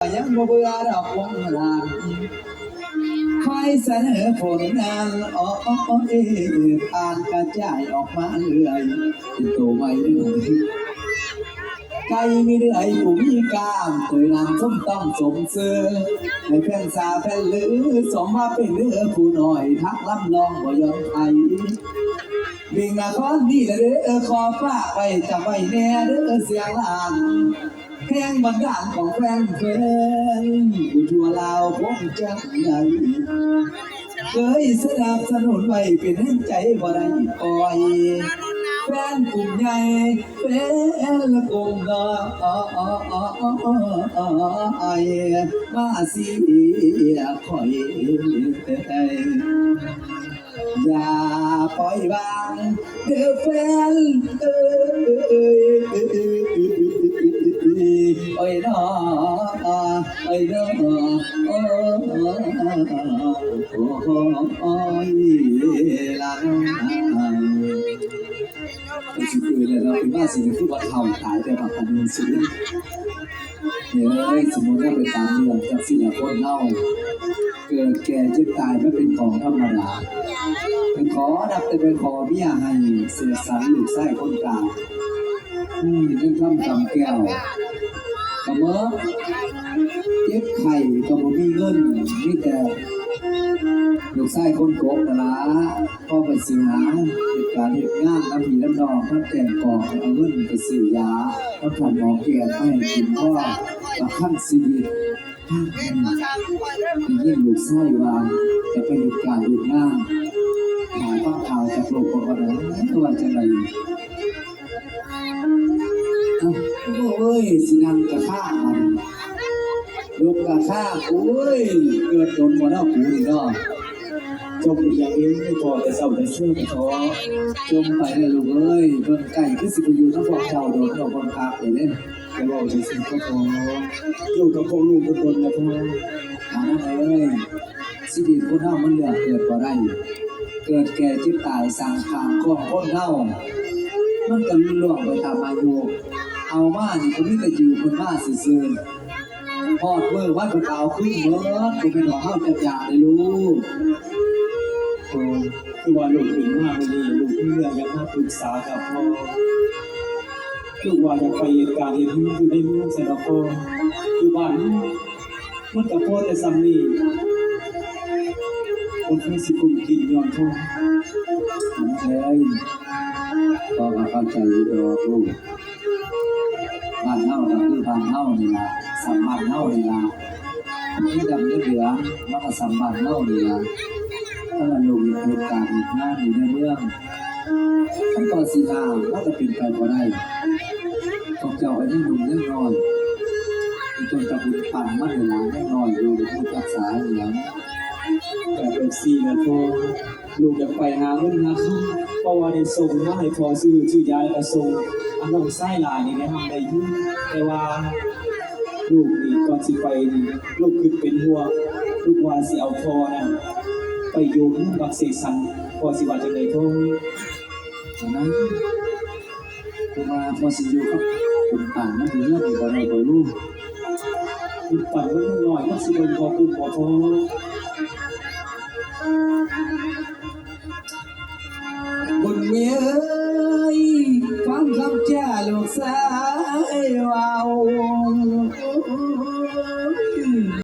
ຍັງບໍ່ເບື່ອດອກວົງຫຼານ ຄອຍສະເໜີຜົນງານ ອອກເອກອານກະຈາຍອອກມາເລື້ອຍ ເປັນໂຕໃໝ່ເດີ້ ໄກ່ມີເລື່ອຍຜູ້ມີກ້າມ ໂຕຍນາງຊົມຕ້ອງຊົມເຊີຍ ໃຫ້ແຟນສາແຟນລື ສົມວ່າເປັນເດີ້ຜູ້ນ້ອຍ ທັກລຳລອງບໍ່ຍອມໃຜ ເບງນະຄອນນີ້ລະເດີ້ ຂໍຝາກໄວ້ ຈຳໄວ້ແນ່ເດີ້ສຽງຫຼານ ແຮງບັນດານຂອງແຟນເພິ່ນ ຢູ່ທົ່ວລາວຄົງຈັກໄດ້ ເຄີຍສະໜັບສະໜູນໄວ້ ເປັນແຮງໃຈບໍ່ໄດ້ປ່ອຍ ແຟນກຸ່ມໃຫຍ່ ແຟນກຸ່ມນ້ອຍ ມາເຊຍຂ້ອຍ ຢ່າປ່ອຍວາງເດີ້ແຟນເອີຍ ໂອ້ຍນໍ ໂອ້ຍນໍ ໂອ້ຍລະນໍ ມັນຊິເກີດແລ້ວເນາະ ເປັນມາຊິຄືວ່າເຖົ້າຕາຍແຕ່ບັກອັນນີ້ຊິ ເອີຍ ສົມມຸດວ່າໄປຕາມເລື່ອງຈັກຊີ້ລະ ຄົນເຮົາເກີດແກ່ເຈັບຕາຍມັນເປັນຂອງທຳມະດາ ໄປຂໍນັບແຕ່ໄປຂໍເມຍໃຫ້ເສກສັນລູກຊາຍຄົນກາງ ອືມ ເງິນຄຳກຳແກ້ວກະເໝິດ ເຈັບໄຂ້ກະບໍ່ມີເງິນ ມີແຕ່ລູກຊາຍຄົນກົກຫັ້ນລະ ພໍໄປຊິຫາເຮັດການເຮັດງານນຳພີ່ນຳນ້ອງ ທັງແກງກອກ ເອົາເງິນໄປຊື້ຢານຳທ່ານໝໍແກນມາໃຫ້ກິນ ພໍປະທັງຊີວິດ. ໄດ້ຍິນລູກຊາຍວ່າຈະໄປເຮັດການເຮັດງານ ຖ້າຟັງຂ່າວຈາກໂລກເບິ່ງວ່ານັ້ນ ວ່າຈັ່ງໃດ. ເອົ້າ ໂອ້ຍ ຊິນັ່ງກະຄ້າງ ລຸກກະຄ້າງ ໂອ້ຍ ເກີດດົນບໍ່ເນາະ ກູນີ້ເນາະ. ຈົ່ມອີ່ຫຍັງເອີຍ ພໍ່ແຕ່ເຊົ້າແຕ່ເຊົ້າແທ້ ຈົ່ມໄປແລ້ວລູກເອີຍ ເບິ່ງໃກ້ຄືຊິບໍ່ຢູ່ນຳພວກເຈົ້າດົນດອກ ເບິ່ງຄັກແລ້ວເດ້. ຢ່າເວົ້າຈັ່ງຊີ້ພໍ່ ຢູ່ກັບພວກລູກດົນໆນະພໍ່. ອານາເອີຍ ຊີວິດຄົນເຮົາມັນເລືອກເກີດບໍ່ໄດ້ ເກີດແກ່ເຈັບຕາຍ ສັງຂານຂອງຄົນເຮົາ ມັນກະລ່ວງໄປຕາມອາຍຸ ເອົາມານີ້ກະມີແຕ່ຢືມເພິ່ນມາຊື່ໆ. ຮອດມື້ມັນກໍເອົາຄືນເໝິດ ບໍ່ແມ່ນວ່າເຮົາຈະຢາກເດ້ລູກ. ໂອ້ ຄືວ່າລູກຂຶ້ນມາມື້ນີ້ ລູກມີເລື່ອງຢາກມາປຶກສາກັບພໍ່. ຄືວ່າຢາກໄປເຮັດການເຮັດງານຢູ່ໃນເມືອງຊັ້ນດອກພໍ່ ຢູ່ບ້ານມັນກໍພໍແຕ່ສ່ຳນີ້ ບໍ່ຄືຊິກຸ້ມກິນຍ້ອນພໍ່. ເອີຍ ພໍ່ກໍເຂົ້າໃຈຢູ່ດອກລູກ. ບ້ານເຮົາກໍຄືບ້ານເຮົານີ້ລະ ສ່ຳບ້ານເຮົານີ້ລະ ເງິນດຳເງິນເດືອນມັນກໍສ່ຳບ້ານເຮົານີ້ລະ. ຖ້າວ່າລູກເຮັດການເຮັດງານຢູ່ໃນເມືອງ ຄັນກໍຊິຫ້າມມັນກໍເປັນໄປບໍ່ໄດ້. ພວກເຈົ້າກໍຍັງໜຸ່ມຍັງນ້ອຍ ມີຕົ້ນຕະບຸນປັນມັນນີ້ລະ ຍັງນ້ອຍຢູ່ ບໍ່ຮູ້ຈັກສາອີ່ຫຍັງ. ແບບຈັ່ງຊີ້ລະພໍ່ ລູກຢາກໄປຫາເງິນຫາຄຳ ເພາະວ່າໄດ້ສົ່ງມາໃຫ້ພໍ່ຊື້ ຊື້ຢາ ແລ້ວກະສົ່ງ ອັນນ້ອງຊາຍຫຼ້ານີ້ໄດ້ຮ່ຳໄດ້ຍືນ. ແຕ່ວ່າລູກນີ້ກ່ອນຊິໄປນີ້ ລູກຄິດເປັນຫ່ວງ ລູກວ່າຊິເອົາພໍ່ນັ້ນໄປຢູ່ເຮືອນບັກເສກສັນ ພໍ່ຊິວ່າຈັ່ງໃດພໍ່? ອັນນັ້ນ ຄືວ່າພໍ່ຊິຢູ່ກັບບຸນປັນມັນຢູ່ເຮືອນນີ້ບໍ່ໄດ້ບໍ່ລູກ? ບຸນປັນມັນຍັງນ້ອຍ ມັນຊິເບິ່ງພໍ່ກຸ້ມບໍ່ພໍ່?